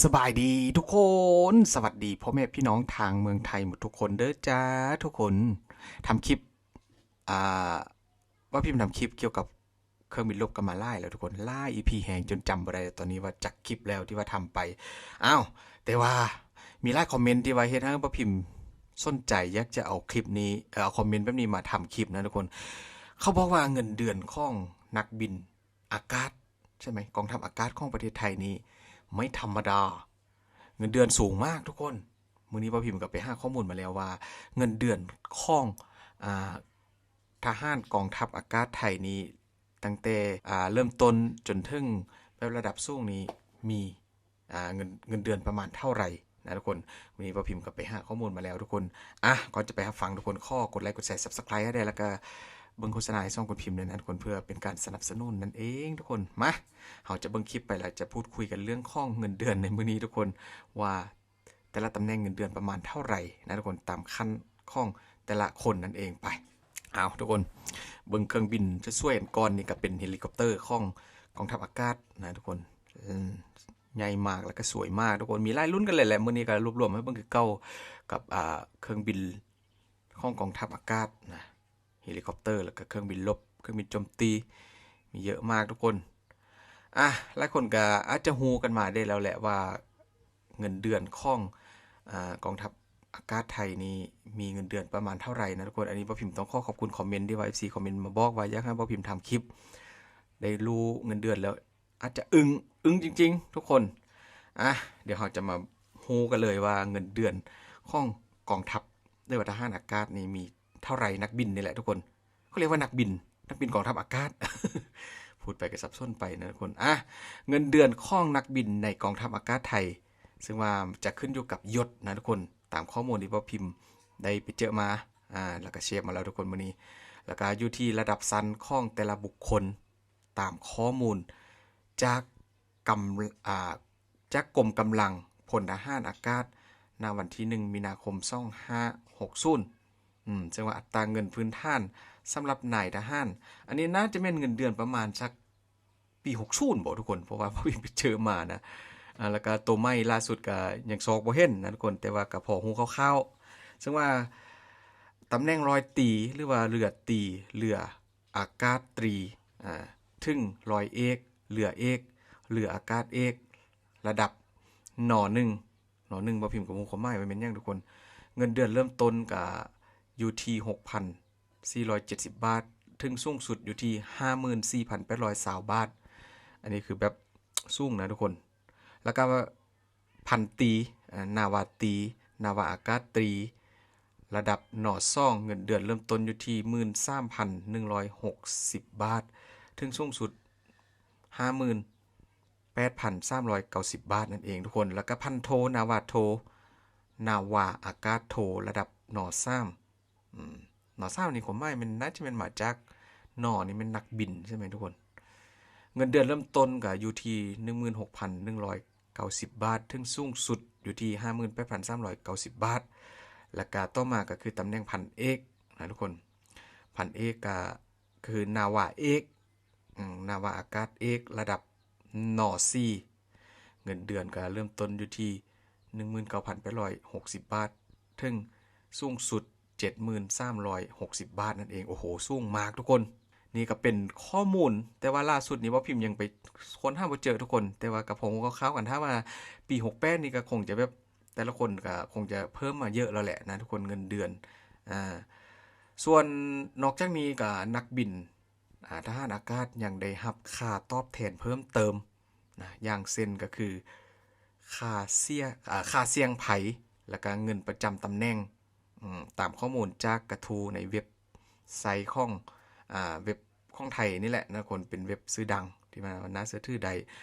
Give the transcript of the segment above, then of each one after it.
ສະບາຍດີທຸກຄົນ ສະຫວັດດີພໍ່ແມ່ພີ່ນ້ອງທາງເມືອງໄທໝົດທຸກຄົນເດີຈ້າທຸກຄົນ. ທຳຄລິບ ອ່າ ວ່າພິມທຳຄລິບກ່ຽວກັບເຄື່ອງບິນລົບກັນມາຫຼາຍແລ້ວທຸກຄົນ ຫຼາຍອີພີແຮງຈົນຈຳບໍ່ໄດ້ແລ້ວຕອນນີ້ວ່າຈັກຄລິບແລ້ວທີ່ວ່າທຳໄປ. ອ້າວ ແຕ່ວ່າມີຫຼາຍຄອມເມັນທີ່ວ່າເຮັດໃຫ້ວ່າພິມສົນໃຈຢາກຈະເອົາຄລິບນີ້ ເອີ ເອົາຄອມເມັນແບບນີ້ມາທຳຄລິບນະທຸກຄົນ. ເຂົາບອກວ່າເງິນເດືອນຂອງນັກບິນ ອາກາດ ໃຊ່ໄໝ ກອງທັບອາກາດຂອງປະເທດໄທນີ້ໄມ່ທຳມະດາ ເງິນເດືອນສູງມາກທຸກຄົນ. ມື້ນີ້ບ່າວພິມກໍໄປຫາຂໍ້ມູນມາແລ້ວວ່າ ເງິນເດືອນຂອງ ອ່າ ທະຫານກອງທັບອາກາດໄທນີ້ ຕັ້ງແຕ່ ອ່າ ເລີ່ມຕົ້ນຈົນເຖິງແບບລະດັບສູງນີ້ມີ ອ່າ ເງິນ ເງິນເດືອນປະມານເທົ່າໃດນະທຸກຄົນ. ມື້ນີ້ບ່າວພິມກໍໄປຫາຂໍ້ມູນມາແລ້ວທຸກຄົນ. ອ່ະ ກ່ອນຈະໄປຮັບຟັງທຸກຄົນ ຂໍກົດໄລກົດແຊ Subscribe ໃຫ້ແດ່ ແລ້ວກໍເບິ່ງໂຄສະນາໃຫ້ຊ່ອງຄຸນພິມແດ່ນະທຸກຄົນ ເພື່ອເປັນການສະໜັບສະໜູນນັ້ນເອງທຸກຄົນ. ມາ ເຮົາຈະເບິ່ງຄລິບໄປ ແລ້ວຈະພູດຄຸຍກັນເລື່ອງຂອງເງິນເດືອນໃນມື້ນີ້ທຸກຄົນ ວ່າແຕ່ລະຕຳແໜ່ງເງິນເດືອນປະມານເທົ່າໃດນະທຸກຄົນ ຕາມຂັ້ນຂອງແຕ່ລະຄົນນັ້ນເອງ. ໄປ ເອົາ ທຸກຄົນ ເບິ່ງເຄື່ອງບິນສວຍໆກັນກ່ອນ. ນີ້ກໍເປັນເຮລິຄອບເຕີຂອງກອງທັບອາກາດນະທຸກຄົນ ເອີ ໃຫຍ່ມາກ ແລ້ວກໍສວຍມາກທຸກຄົນ. ມີຫຼາຍລຸ້ນກັນເລີຍແຫຼະ ມື້ນີ້ກໍລວບລວມໃຫ້ເບິ່ງຄືເກົ່າກັບ ອ່າ ເຄື່ອງບິນຂອງກອງທັບອາກາດນະ ເຮລິຄອບເຕີ ແລ້ວກໍເຄື່ອງບິນລົບ ເຄື່ອງບິນໂຈມຕີ ມີເຍອະມາກທຸກຄົນ. ອ່ະ ຫຼາຍຄົນກໍອາດຈະຮູ້ກັນມາໄດ້ແລ້ວແຫຼະວ່າ ເງິນເດືອນຂອງ ອ່າ ກອງທັບອາກາດໄທນີ້ມີເງິນເດືອນປະມານເທົ່າໃດນະທຸກຄົນ. ອັນນີ້ບ່າວພິມຕ້ອງຂໍຂອບຄຸນຄອມເມັນທີ່ວ່າ ເອັຟຊີ ຄອມເມັນມາບອກວ່າຢາກໃຫ້ບ່າວພິມທຳຄລິບ ໄດ້ຮູ້ເງິນເດືອນແລ້ວ ອາດຈະອຶ້ງ ອຶ້ງຈິງໆທຸກຄົນ. ອ່ະ ດຽວເຮົາຈະມາຮູ້ກັນເລີຍວ່າເງິນເດືອນຂອງກອງທັບ ຫຼືວ່າທະຫານອາກາດນີ້ມີເທົ່າໃດ. ນັກບິນນີ້ແຫຼະທຸກຄົນ ເຂົາລຽກວ່ານັກບິນ ນັກບິນກອງທັບອາກາດ ພູດໄປກໍສັບສົນໄປນະທຸກຄົນ. ອ່ະ ເງິນເດືອນຂອງນັກບິນໃນກອງທັບອາກາດໄທ ເຊິ່ງວ່າຈະຂຶ້ນຢູ່ກັບຍົດນະທຸກຄົນ ຕາມຂໍ້ມູນທີ່ບ່າວພິມໄດ້ໄປເຈີມາ ອ່າ ແລ້ວກໍເຊຟມາແລ້ວທຸກຄົນມື້ນີ້ ແລ້ວກໍຢູ່ທີ່ລະດັບຊັ້ນຂອງແຕ່ລະບຸກຄົນ ຕາມຂໍ້ມູນຈາກກຳ ອ່າ ຈາກກົມກຳລັງພົນທະຫານອາກາດ ນະວັນທີໜຶ່ງ ມີນາຄົມ ສອງຫ້າຫົກສູນ ອືມ ເຊິ່ງວ່າອັດຕາເງິນພື້ນຖານສຳລັບນາຍທະຫານ ອັນນີ້ໜ້າຈະແມ່ນເງິນເດືອນປະມານສັກປີຫົກສູນບໍທຸກຄົນ ເພາະວ່າເຮົາໄປເຈີມານະ. ອ່າ ແລ້ວກະໂຕໃໝ່ລ່າສຸດກະຍັງຊອກບໍ່ເຫັນນະທຸກຄົນ ແຕ່ວ່າກະພໍຮູ້ຄ່າວໆ ເຊິ່ງວ່າຕຳແໜ່ງຮ້ອຍຕີ ຫຼືວ່າເຮືອຕີ ເຮືອອາກາດຕີ ອ່າ ເຖິງຮ້ອຍເອກ ເຮືອເອກ ເຮືອອາກາດເອກ ລະດັບ ນ ໜຶ່ງ ນ ໜຶ່ງ ບ່າວພິມກໍບໍ່ຮູ້ຄວາມໝາຍວ່າແມ່ນຫຍັງທຸກຄົນ. ເງິນເດືອນເລີ່ມຕົ້ນກະຢູ່ທີ່ຫົກພັນສີ່ຮ້ອຍເຈັດສິບບາດ ເຖິງສູງສຸດຢູ່ທີ່ຫ້າໝື່ນສີ່ພັນແປດຮ້ອຍຊາວບາດ ອັນນີ້ຄືແບບສູງນະທຸກຄົນ. ແລ້ວກະພັນຕີ ນາວາຕີ ນາວາອາກາດຕີ ລະດັບ ນ ສອງ ເງິນເດືອນເລີ່ມຕົ້ນຢູ່ທີ່ໝື່ນສາມພັນໜຶ່ງຮ້ອຍຫົກສິບບາດ ເຖິງສູງສຸດຫ້າໝື່ນ ແປດພັນສາມຮ້ອຍເກົ້າສິບບາດນັ້ນເອງທຸກຄົນ. ແລ້ວກໍພັນໂທ ນາວາໂທ ນາວາອາກາດໂທ ລະດັບ ນ ສາມ ອືມ ນ ສາມ ນີ້ຄວາມໝາຍແມ່ນ ໜ້າຈະແມ່ນມາຈາກ ນ ນີ້ແມ່ນນັກບິນໃຊ່ໄໝທຸກຄົນ? ເງິນເດືອນເລີ່ມຕົ້ນກໍຢູ່ທີ່ໜຶ່ງໝື່ນຫົກພັນໜຶ່ງຮ້ອຍເກົ້າສິບບາດ ເຖິງສູງສຸດຢູ່ທີ່ຫ້າໝື່ນແປດພັນສາມຮ້ອຍເກົ້າສິບບາດ. ແລ້ວກໍຕໍ່ມາກໍຄືຕຳແໜ່ງພັນເອກນະທຸກຄົນ. ພັນເອກກໍ ຄືນາວາເອກ ອືມ ນາວາອາກາດເອກ ລະດັບ ນ ສີ່ ເງິນເດືອນກໍເລີ່ມຕົ້ນຢູ່ທີ່ໜຶ່ງໝື່ນເກົ້າພັນແປດຮ້ອຍຫົກສິບບາດ ເຖິງສູງສຸດເຈັດໝື່ນສາມຮ້ອຍຫົກສິບບາດນັ້ນເອງ. ໂອ້ໂຫ ສູງມາກທຸກຄົນ. ນີ້ກໍເປັນຂໍ້ມູນ ແຕ່ວ່າລ່າສຸດນີ້ບ່າວພິມຍັງໄປຄົ້ນຫາບໍ່ເຈີທຸກຄົນ ແຕ່ວ່າກໍພໍຮູ້ຄ່າວໆກັນ ຖ້າວ່າປີຫົກແປດນີ້ກໍຄົງຈະແບບ ແຕ່ລະຄົນກໍຄົງຈະເພີ່ມມາເຍອະແລ້ວແຫຼະນະທຸກຄົນ ເງິນເດືອນ. ອ່າ ສ່ວນນອກຈາກນີ້ກໍນັກບິນ ອ່າ ທະຫານອາກາດຍັງໄດ້ຮັບຄ່າຕອບແທນເພີ່ມເຕີມນະ ຢ່າງເຊັ່ນກໍຄືຄ່າເສຍ ອ່າ ຄ່າສ່ຽງໄພ ແລ້ວກະເງິນປະຈຳຕຳແໜ່ງ ອືມ ຕາມຂໍ້ມູນຈາກກະທູ້ໃນເວັບໄຊຂອງ ອ່າ ເວັບຂອງໄທນີ້ແຫຼະນະທຸກຄົນ ເປັນເວັບຊື່ດັງທີ່ວ່າໜ້າເຊື່ອຖືໄດ້.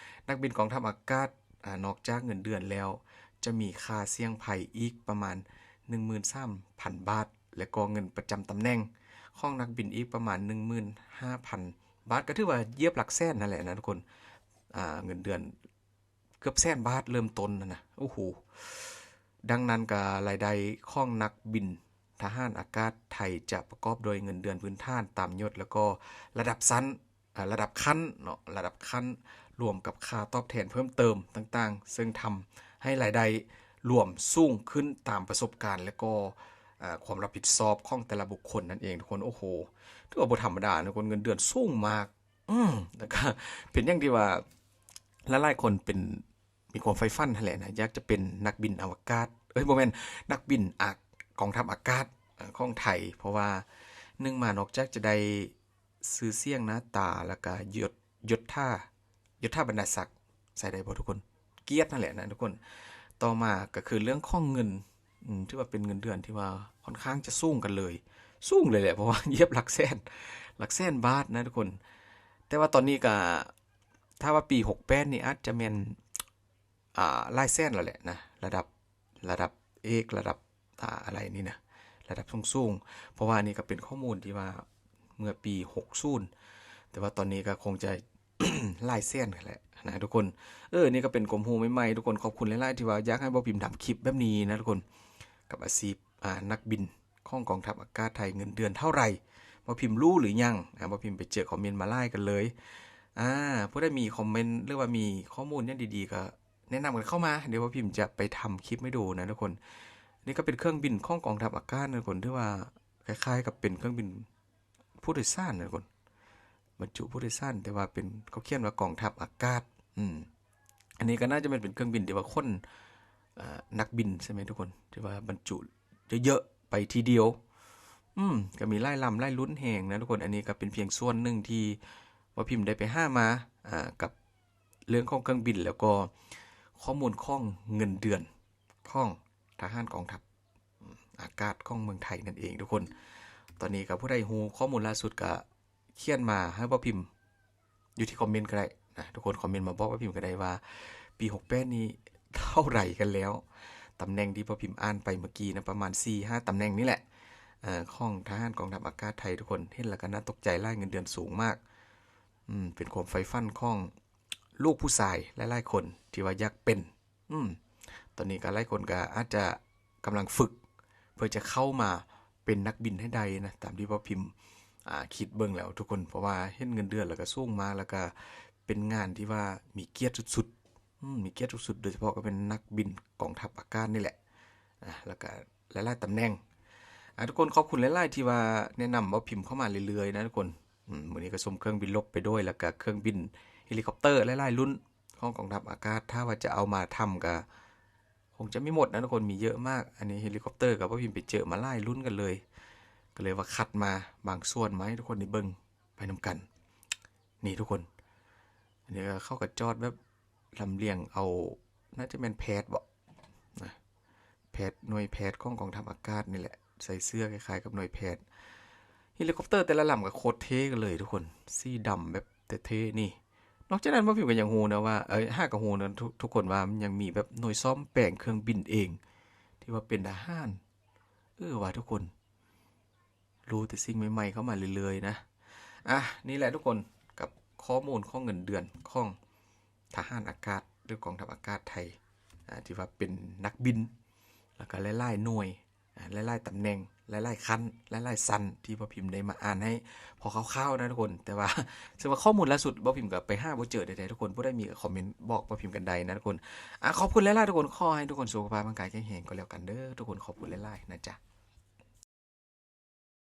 ນັກບິນກອງທັບອາກາດ ອ່າ ນອກຈາກເງິນເດືອນແລ້ວ ຈະມີຄ່າສ່ຽງໄພອີກປະມານໜຶ່ງໝື່ນສາມພັນບາດ ແລະກໍເງິນປະຈຳຕຳແໜ່ງຂອງນັກບິນອີກປະມານໜຶ່ງໝື່ນຫ້າພັນບາດ ກໍຖືວ່າຢຽບຫຼັກແສນນັ້ນແຫຼະນະທຸກຄົນ. ອ່າ ເງິນເດືອນເກືອບແສນບາດເລີ່ມຕົ້ນຫັ້ນນະ. ໂອ້ໂຫ ດັ່ງນັ້ນກະລາຍໄດ້ຂອງນັກບິນທະຫານອາກາດໄທຈະປະກອບດ້ວຍເງິນເດືອນພື້ນຖານຕາມຍົດ ແລ້ວກໍລະດັບຊັ້ນ ອ່າ ລະດັບຂັ້ນເນາະ ລະດັບຂັ້ນ ລວມກັບຄ່າຕອບແທນເພີ່ມເຕີມຕ່າງໆ ເຊິ່ງທຳໃຫ້ລາຍໄດ້ລວມສູງຂຶ້ນຕາມປະສົບການ ແລະກໍ ອາ ຄວາມຮັບຜິດຊອບຂອງແຕ່ລະບຸກຄົນນັ້ນເອງທຸກຄົນ. ໂອ້ໂຫ ຖືວ່າບໍ່ທຳມະດານະທຸກຄົນ ເງິນເດືອນສູງມາກ. ອືມ ແລ້ວກໍເປັນຫຍັງທີ່ວ່າຫຼາຍໆຄົນເປັນ ມີຄວາມໃຝ່ຝັນຫັ້ນແຫຼະນະ ຢາກຈະເປັນນັກບິນອະວະກາດ ເອີຍ ບໍ່ແມ່ນ ນັກບິນອາ ກອງທັບອາກາດ ເອີ ຂອງໄທ. ເພາະວ່າໜຶ່ງມານອກຈາກຈະໄດ້ຊື່ສຽງໜ້າຕາ ແລ້ວກະຍົດ ຍົດຖາ ຍົດຖາບັນດາສັກ ໃສ່ໄດ້ບໍ່ທຸກຄົນ? ກຽດຫັ້ນແຫຼະນະທຸກຄົນ. ຕໍ່ມາກໍຄືເລື່ອງຂອງເງິນ ອືມ ຖືວ່າເປັນເງິນເດືອນທີ່ວ່າຂ້ອນຂ້າງຈະສູງກັນເລີຍ ສູງເລີຍແຫຼະ ເພາະວ່າຢຽບຫຼັກແສນ ຫຼັກແສນບາດນະທຸກຄົນ. ແຕ່ວ່າຕອນນີ້ກໍ ຖ້າວ່າປີຫົກແປດນີ້ອາດຈະແມ່ນ ອ່າ ຫຼາຍແສນແລ້ວແຫຼະນະ ລະດັບ ລະດັບເອກ ລະດັບ ອ່າ ອາ ອາໄລນີ້ນະ ລະດັບສູງໆ. ເພາະວ່າອັນນີ້ກໍເປັນຂໍ້ມູນທີ່ວ່າເມື່ອປີຫົກສູນ ແຕ່ວ່າຕອນນີ້ກໍຄົງຈະ ຫຼາຍແສນແຫຼະນະທຸກຄົນ. ເອີ ນີ້ກໍເປັນຄວາມຮູ້ໃໝ່ໆ ທຸກຄົນ. ຂອບຄຸນຫຼາຍໆທີ່ວ່າຢາກໃຫ້ບ່າວພິມທຳຄລິບແບບນີ້ນະທຸກຄົນ ກັບອາຊີບ ອ່າ ນັກບິນຂອງກອງທັບອາກາດໄທ ເງິນເດືອນເທົ່າໃດ ບ່າວພິມຮູ້ຫຼືຍັງ? ອ່າ ບ່າວພິມໄປເຈີຄອມເມັນມາຫຼາຍກັນເລີຍ. ອ່າ ຜູ້ໃດມີຄອມເມັນ ຫຼືວ່າມີຂໍ້ມູນຫຍັງດີໆ ກໍ ແນະນຳກັນເຂົ້າມາ ດຽວບ່າວພິມຈະໄປທຳຄລິບໃຫ້ດູນະທຸກຄົນ. ນີ້ກໍເປັນເຄື່ອງບິນຂອງກອງທັບອາກາດນະທຸກຄົນ ຖືວ່າຄ້າຍໆກັບເປັນເຄື່ອງບິນຜູ້ໂດຍສານນະທຸກຄົນ ບັນຈຸຜູ້ໂດຍສານ ແຕ່ວ່າເປັນ ເຂົາຂຽນວ່າກອງທັບອາກາດ. ອືມ ອັນນີ້ກໍໜ້າຈະແມ່ນເປັນເຄື່ອງບິນທີ່ວ່າຂົນ ເອີ ນັກບິນໃຊ່ໄໝທຸກຄົນ ທີ່ວ່າບັນຈຸເຍີະໆໄປທີດຽວ. ອືມ ກໍມີຫຼາຍລຳຫຼາຍລຸ້ນແຮງນະທຸກຄົນ. ອັນນີ້ກໍເປັນພຽງສ່ວນໜຶ່ງທີ່ບ່າວພິມໄດ້ໄປຫາມາ ອ່າ ກັບ ເລື່ອງຂອງເຄື່ອງບິນ ແລ້ວກໍຂໍ້ມູນຂອງເງິນເດືອນຂອງທະຫານກອງທັບ ອາກາດຂອງເມືອງໄທນັ້ນເອງທຸກຄົນ. ຕອນນີ້ກໍຜູ້ໃດຮູ້ຂໍ້ມູນລ່າສຸດກໍຂຽນມາໃຫ້ບ່າວພິມຢູ່ທີ່ຄອມເມັນກໍໄດ້ນະທຸກຄົນ. ຄອມເມັນມາບອກບ່າວພິມກໍໄດ້ວ່າ ປີຫົກແປດນີ້ເທົ່າໃດກັນແລ້ວ? ຕຳແໜ່ງທີ່ບ່າວພິມອ່ານໄປເມື່ອກີ້ນະ ປະມານສີ່ຫ້າຕຳແໜ່ງນີ້ແຫຼະ ເອີ ຂອງທະຫານກອງທັບອາກາດໄທທຸກຄົນ. ເຫັນແລ້ວກໍໜ້າຕົກໃຈຫຼາຍ ເງິນເດືອນສູງມາກ. ອືມ ເປັນຄວາມໃຝ່ຝັນຂອງລູກຜູ້ຊາຍຫຼາຍໆຄົນທີ່ວ່າຢາກເປັນ. ອືມ ຕອນນີ້ກໍຫຼາຍຄົນກໍອາດຈະກຳລັງຝຶກ ເພື່ອຈະເຂົ້າມາເປັນນັກບິນໃຫ້ໄດ້ນະ ຕາມທີ່ບ່າວພິມ ອ່າ ຄິດເບິ່ງແລ້ວທຸກຄົນ. ເພາະວ່າເຫັນເງິນເດືອນແລ້ວກໍສູງມາກ ແລ້ວກໍເປັນງານທີ່ວ່າມີກຽດສຸດໆ. ອືມ ມີກຽດສຸດໆ ໂດຍສະເພາະກໍເປັນນັກບິນກອງທັບອາກາດນີ້ແຫຼະ ອ່າ ແລ້ວກໍ ຫຼາຍໆຕຳແໜ່ງ. ອ່າ ທຸກຄົນ ຂອບຄຸນຫຼາຍໆທີ່ວ່າແນະນຳບ່າວພິມເຂົ້າມາເລື້ອຍໆນະທຸກຄົນ. ອືມ ມື້ນີ້ກໍຊົມເຄື່ອງບິນລົບໄປດ້ວຍ ແລ້ວກໍເຄື່ອງບິນເຮລິຄອບເຕີຫຼາຍໆລຸ້ນຂອງກອງທັບອາກາດ. ຖ້າວ່າຈະເອົາມາທຳກໍຄົງຈະມີໝົດນະທຸກຄົນ ມີເຍອະມາກ. ອັນນີ້ເຮລິຄອບເຕີກໍບ່າວພິມໄປເຈີມາຫຼາຍລຸ້ນກັນເລີຍ ກໍເລີຍວ່າຄັດມາບາງສ່ວນມາໃຫ້ທຸກຄົນໄດ້ເບິ່ງໄປນຳກັນ. ນີ້ທຸກຄົນ ອັນນີ້ກໍເຂົາກໍຈອດແບບລຳລຽງເອົາ ໜ້າຈະແມ່ນແພດເບາະ ນະ ແພດ ໜ່ວຍແພດຂອງກອງທັບອາກາດນີ້ແຫຼະ ໃສ່ເສື້ອຄ້າຍໆກັບໜ່ວຍແພດ. ເຮລິຄອບເຕີແຕ່ລະລຳກໍໂຄດເທ່ກັນເລີຍທຸກຄົນ ສີດຳແບບເທ່ໆນີ້. ນອກຈາກນັ້ນ ບ່າວພິມກໍຍັງຮູ້ນະວ່າ ເອີຍ ຫາກໍຮູ້ນະທຸກ ທຸກຄົນວ່າມັນຍັງມີແບບໜ່ວຍສ້ອມແປງເຄື່ອງບິນເອງ ທີ່ວ່າເປັນທະຫານ. ເອີ ວ່າທຸກຄົນ ຮູ້ແຕ່ສິ່ງໃໝ່ໆເຂົ້າມາເລື້ອຍໆນະ. ອ່ະ ນີ້ແຫຼະທຸກຄົນ ກັບຂໍ້ມູນຂອງເງິນເດືອນຂອງທະຫານອາກາດ ຫຼືກອງທັບອາກາດໄທ ອ່າ ທີ່ວ່າເປັນນັກບິນ ແລ້ວກໍຫຼາຍໆໜ່ວຍ ອ່າ ຫຼາຍໆຕຳແໜ່ງ ຫຼາຍໆຂັ້ນ ຫຼາຍໆຊັ້ນ ທີ່ບ່າວພິມໄດ້ມາອ່ານໃຫ້ພໍຄ່າວໆນະທຸກຄົນ. ແຕ່ວ່າ ສຳລັບຂໍ້ມູນລ່າສຸດ ບ່າວພິມກໍໄປຫາບໍ່ເຈີແທ້ໆ ທຸກຄົນ ຜູ້ໃດມີກໍຄອມເມັນບອກບ່າວພິມກັນໄດ້ນະທຸກຄົນ. ອ່າ ຂອບຄຸນຫຼາຍໆທຸກຄົນ ຂໍໃຫ້ທຸກຄົນສຸຂະພາບຮ່າງກາຍແຂງແຮງກໍແລ້ວກັນເດີທຸກຄົນ. ຂອບຄຸນຫຼາຍໆນະຈ໊ະ.